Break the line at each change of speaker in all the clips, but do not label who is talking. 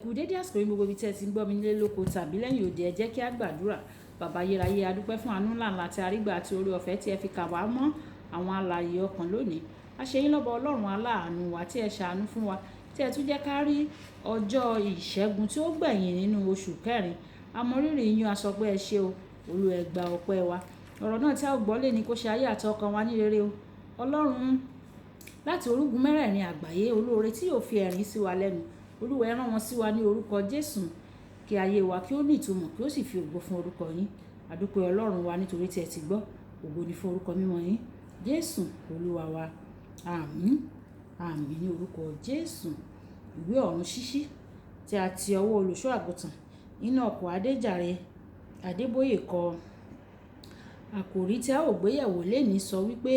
Kú dédé àsìkò yìí gbogbo ibi tí ẹ ti ń gbọ́ mi nílé lóko tàbí lẹ́yìn òde. Ẹ jẹ́ kí a gbàdúrà. Bàbá ayérayé, a dúpẹ́ fún àánú ńlá ńlá tí a rí gbà àti oore ọ̀fẹ́ tí ẹ fi kà wá mọ́ àwọn alààyè ọkàn lónìí. A ṣe yín lọ́ba Ọlọ́run aláàánú wa tí ẹ ṣàánú fún wa, tí ẹ tún jẹ́ ká rí ọjọ́ ìṣẹ́gun tí ó gbẹ̀yìn nínú oṣù kẹrin. A mọ rírì yín, a sọ pé ẹ ṣé o. Olúwa ẹ gba ọpẹ́ wa. Ọ̀rọ̀ náà tí a ó gbọ́ lónìí kó ṣe ayé àti ọkàn wa ní rere o. Ọlọ́run láti orúgun mẹ́rẹ̀ẹ̀rin àgbáyé, olóore tí yóò fi ẹ̀rín sí wa lẹ́nu. Olúwa ẹ rán wọn sí wa ní orúkọ Jésù, kí ayé wa kí ó ní ìtumọ̀, kí ó sì fi ògo fún orúkọ yín. A dúpẹ́ Ọlọ́run wa nítorí tí ẹ ti gbọ́. Ògo ni fún orúkọ mímọ́ yín. Jésù Olúwa wa. Àmín. Àmín ní orúkọ Jésù. Ìwé ọ̀run ṣíṣí tí a ti ọwọ́ olùṣọ́ àgùntàn Enoch Adéjàre Adébóyè kọ. Àkòrí tí a ó gbé yẹ̀wò lónìí sọ wípé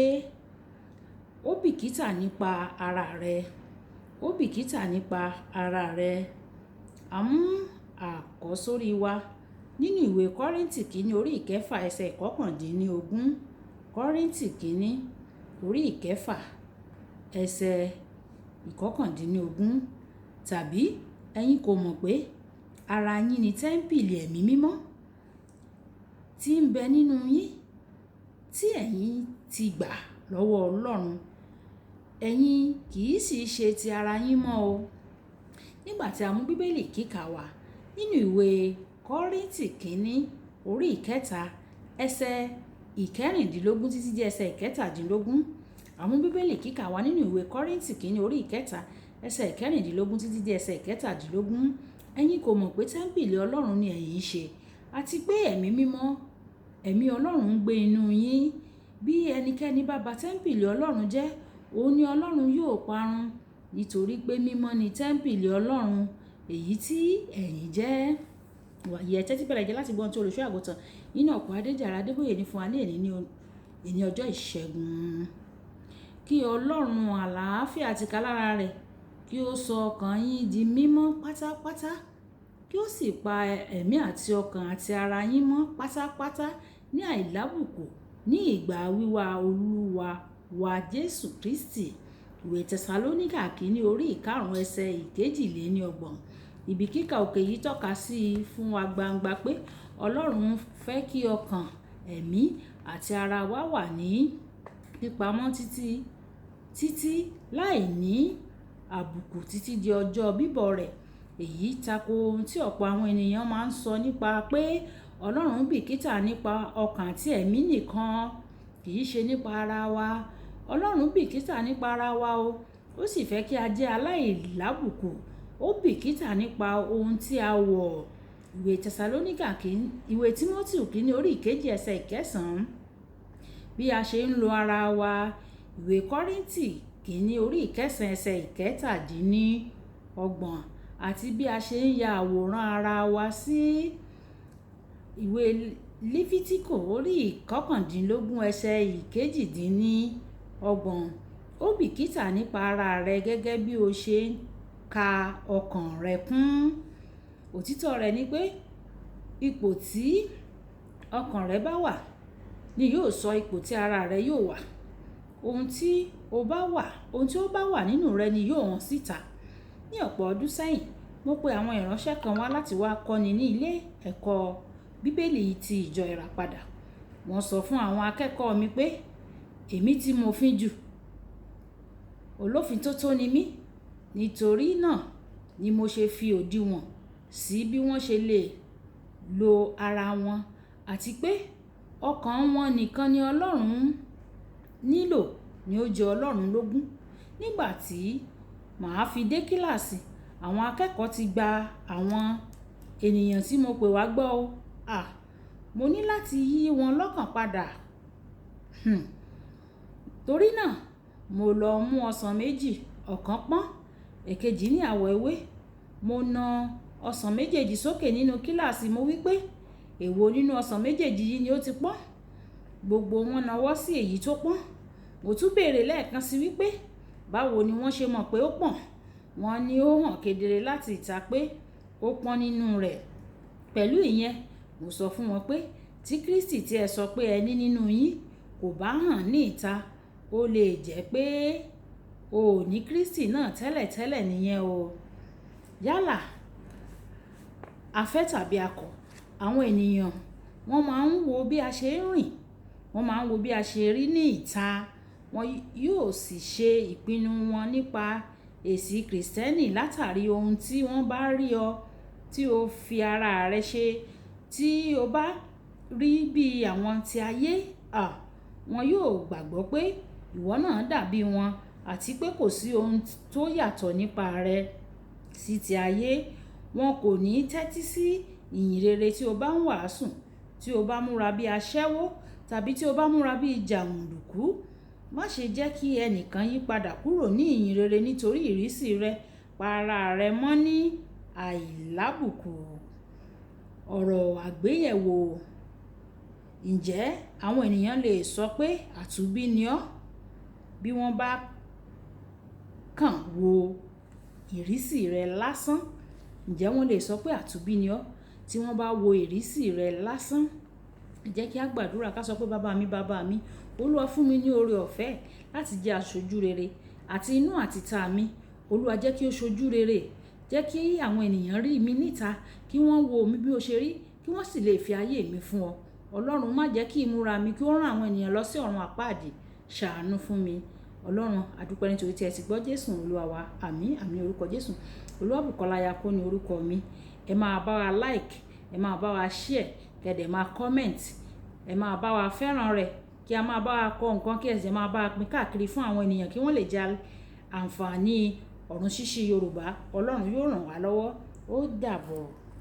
ó bìkítà nípa ara rẹ. Ó bìkítà nípa ara rẹ. A mú àkọ́sórí wa nínú ìwé Kọ́ríńtì kìíní orí ìkẹfà ẹsẹ̀ ìkọkàndínlógún. Kọ́ríńtì kìíní orí ìkẹfà ẹsẹ̀ ìkọkàndínlógún. Tàbí ẹ̀yin kò mọ̀ pé ara yín ni tẹ́ḿpìlì ẹ̀mí mímọ́ tí ń bẹ nínú yín, tí ẹ̀yin ti gbà lọ́wọ́ Ọlọ́run. Ẹ̀yin kì í sì ṣe ti ara yín mọ́ o. Nígbà tí a mú Bíbélì kíkà wá nínú ìwé Kọ́ríńtì kìíní orí ìkẹta ẹsẹ̀ ìkẹrìndínlógún títí dé ẹsẹ̀ ìkẹtàdínlógún. A mú Bíbélì kíkà wá nínú ìwé Kọ́ríńtì kìíní orí ìkẹta ẹsẹ̀ ìkẹrìndínlógún títí dé ẹsẹ̀ ìkẹtàdínlógún. Ẹ̀yin kò mọ̀ pé tẹ́ḿpìlì Ọlọ́run ni ẹ̀yin ń ṣe, àti pé ẹ̀mí mímọ́, ẹ̀mí Ọlọ́run ń gbé inú yín. Bí ẹnikẹ́ni bá ba tẹ́ḿpìlì Ọlọ́run jẹ́, òun ni Ọlọ́run yóò parun, nítorí pé mímọ́ ni tẹ́ḿpìlì Ọlọ́run, èyí tí ẹ̀yin jẹ́. Wàyí ẹ tẹ́tí bẹ̀rẹ̀ jẹ́ láti gbọ́ ohun tí olùṣọ́ àgùntàn Enoch Adéjàre Adébóyè ní fún wa ní èní ní èní ọjọ́ ìṣẹ́gun. Kí Ọlọ́run àlàáfíà tìkálára rẹ̀ kí ó sọ ọkàn yín di mímọ́ pátápátá, kí ó sì pa ẹ̀mí àti ọkàn àti ara yín mọ́ pátápátá ní àìlábùkù ní ìgbà wíwá Olúwa wa Jésù Kristi. Ìwé Tẹsalóníkà kìíní orí ìkarùn-ún ẹsẹ̀ ìkejìléníọgbọ̀n. Ibi kíkà òkè yìí tọ́ka sí fún wa gbangba pé Ọlọ́run fẹ́ kí ọkàn, ẹ̀mí àti ara wa wà ní pípamọ́ títí títí láìní àbùkù títí di ọjọ́ bíbọ̀ rẹ̀. Èyí tako ohun tí ọ̀pọ̀ àwọn ènìyàn máa ń sọ nípa pé Ọlọ́run bìkítà nípa ọkàn àti ẹ̀mí nìkan, kì í ṣe nípa ara wa. Ọlọ́run bìkítà nípa ara wa o. Ó sì fẹ́ kí a jẹ́ aláìlábùkù. Ó bìkítà nípa ohun tí a wọ̀. Ìwé Tẹsalóníkà kìíní, ìwé Tímótì kìíní orí ìkejì ẹsẹ̀ ìkẹsàn-án. Bí a ṣe ń lo ara wa. Ìwé Kọ́ríńtì kìíní orí ìkẹsàn ẹsẹ̀ ìkẹtàdínníọgbọ̀n àti bí a ṣe ń ya àwòrán ara wa sí. Ìwé Lífítíkò orí ìkọkàndínlógún ẹsẹ̀ ìkejìdínníọgbọ̀n. Ó bìkítà nípa ara rẹ gẹ́gẹ́ bí o ṣe ń ka ọkàn rẹ kún. Òtítọ́ rẹ̀ ni pé ipò tí ọkàn rẹ bá wà ni yóò sọ ipò tí ara rẹ yóò wà. Ohun tí ó bá wà, ohun tí ó bá wà nínú rẹ ni yóò hàn síta. Ní ọ̀pọ̀ ọdún sẹ́yìn, mo pe àwọn ìránṣẹ́ kan wá láti wá kọ́ni ní ilé ẹ̀kọ́ Bíbélì ti ìjọ Ìràpadà. Wọ́n sọ fún àwọn akẹ́kọ̀ọ́ mi pé èmi tí mo fín jù, olófin tó tó ni mí. Nítorí náà ni mo ṣe fi òdiwọ̀n sí bí wọ́n ṣe lè lo ara wọn, àti pé ọkàn wọn nìkan ni Ọlọ́run nílò ní ó jẹ Ọlọ́run lógún. Nígbà tí màá fi dé kíláàsì, àwọn akẹ́kọ̀ọ́ ti gba àwọn ènìyàn tí mo pè wá gbọ́ o. À, mo ní láti yí wọn lọ́kàn padà. Torí náà, mo lọ mú ọsàn méjì, ọ̀kan pọ́n, èkejì ní àwọ̀ ewé. Mo na ọsàn méjèèjì sókè nínú kíláàsì, mo wí pé èwo nínú ọsàn méjèèjì yìí ni ó ti pọ́n? Gbogbo wọn nawọ́ sí èyí tó pọ́n. Mo tún béèrè lẹ́ẹ̀kan sí wípé báwo ni wọ́n ṣe mọ̀ pé ó pọ́n? Wọ́n ní ó hàn kedere láti ìta pé ó pọ́n nínú rẹ̀. Pẹ̀lú ìyẹn, mo sọ fún wọn pé tí Kristi tí ẹ sọ pé ẹ ní nínú yín kò bá hàn ní ìta, ó lè jẹ́ pé o ò ní Kristi náà tẹ́lẹ̀tẹ́lẹ̀ nìyẹn o. Yálà A fẹ́ tàbí a kọ̀, àwọn ènìyàn wọ́n máa ń wo bí a ṣe ń rìn, wọ́n máa ń wo bí a ṣe rí ní ìta, wọ́n yóò sì ṣe ìpinnu wọn nípa èsì Kristẹni látàrí ohun tí wọ́n bá rí ọ tí o fi ara rẹ ṣe. Tí o bá rí bí àwọn tí ayé, wọn yóò gbàgbọ́ pé ìwọ náà dàbí wọn àti pé kò sí ohun tó yàtọ̀ nípa rẹ sí ti ayé. Wọn kò ní tẹ́tí sí ìyìnrere tí o bá ń wàásù. Tí o bá múra bí aṣẹ́wó tàbí tí o bá múra bí jàǹdùkú, má ṣe jẹ́ kí ẹnìkan yípadà kúrò ní ìyìnrere nítorí ìrísí rẹ. Pa ara rẹ mọ́ ní àìlábùkù. Ọ̀rọ̀ àgbéyẹ̀wò. Ǹjẹ́ àwọn ènìyàn lè sọ pé àtúnbí ni ọ́ bí wọ́n bá kàn wo ìrísí rẹ lásán? Ǹjẹ́ wọ́n lè sọ pé àtúnbí ni ọ́ tí wọ́n bá wo ìrísí rẹ lásán? Jẹ́ kí a gbàdúrà ká sọ pé bàbá mi, bàbá mi, Olúwa fún mi ní oore ọ̀fẹ́ láti jẹ́ aṣojú rere àti inú àti ìta mi. Olúwa jẹ́ kí ó ṣojú rere. Jẹ́ kí àwọn ènìyàn rí mi níta, kí wọ́n wo mi bí ó ṣe rí, kí wọ́n sì lè fi ayé mi fún ọ. Ọlọ́run, má jẹ́ kí ìmúra mi kí ó rán àwọn ènìyàn lọ sí ọ̀run àpáàdì. Ṣàánú fún mi. Ọlọ́run, a dúpẹ́ nítorí tí ẹ ti gbọ́. Jésù Olúwa wa. Àmín, àmín orúkọ Jésù. Olúwabùkọ́lá Ayako ní orúkọ mi. Ẹ máa bá wa like, ẹ máa bá wa share, kí ẹ dẹ̀ máa comment. Ẹ máa bá wa fẹ́ràn rẹ̀, kí a máa bá wa kọ nǹkan, kí ẹ sì máa bá wa pín káàkiri fún àwọn ènìyàn kí wọ́n lè jẹ àǹfààní ọ̀run ṣíṣí Yorùbá. Ọlọ́run yóò ràn wá lọ́wọ́. Ó dàbọ̀.